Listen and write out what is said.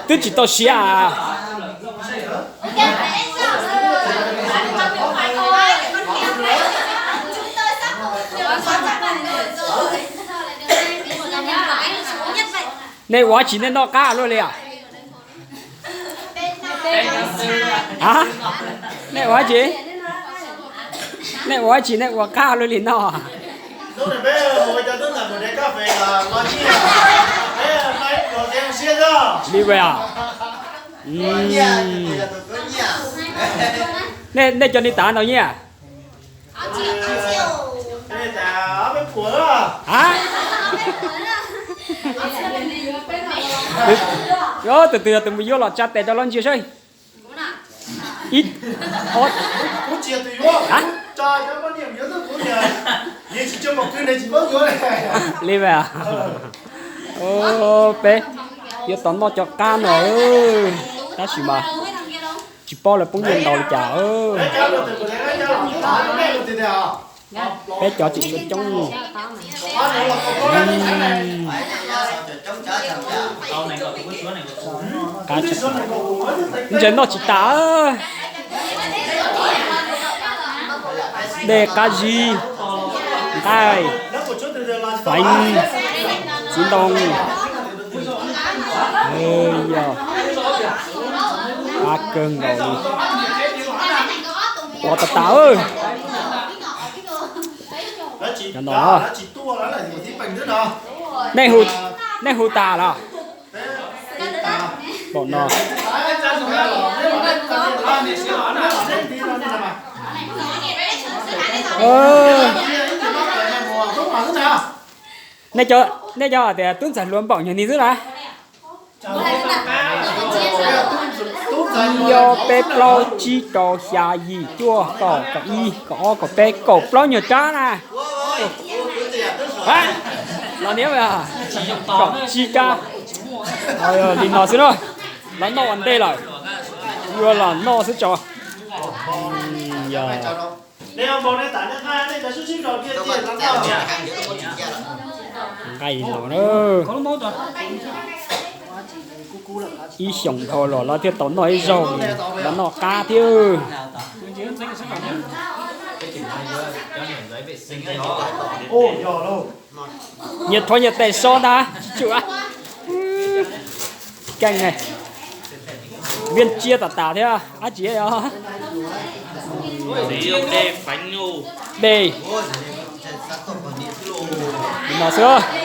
Twb tsis tau siav a. Nej ua dab tsi nej noj qab luaj li a? A, nej ua dab tsi? Nej ua dab tsi nej ua qab luaj li no? Li a? Nej cov li tav ntau nyiaj? A, tus twg yog tus mus yuav los tsa tes rau lub ntsis saib. Li a? Peb yuav tau noj cov qab no, tab sis mas tsis paub lawv poob nyiaj ntau li cas. Peb cov tseem tshuav coob. Ntses noj tsis tas. Dej, qab zib, nqaij, feev, txiv ntoo, yog qab kawg nkaus li. Ua tas tas. Cov no, nej hu tas los? Pom no. Nej cov hais tias tub ntxhais hluas npaum nyuag ni xwb las? Ib, ob, peb, plaub, tsib, rau, xya, yim, cuaj, kaum, kaum ib, kaum ob, kaum peb, kaum plaub nyuag rab na. Los niam, kaum tsib rab. Li no xwb na. Los noj ua ntej lawm. Yuav los noj xwb tso. Nqaij no na. Ib xyoos dhau los lawv thiaj tau noj ib zaug, lawv noj qab thiab. Nyias rhuav nyias tes so ntag tsis tsum. Keej, viaj tsiab tas tas thiab dab tsi os. Dej no xwb.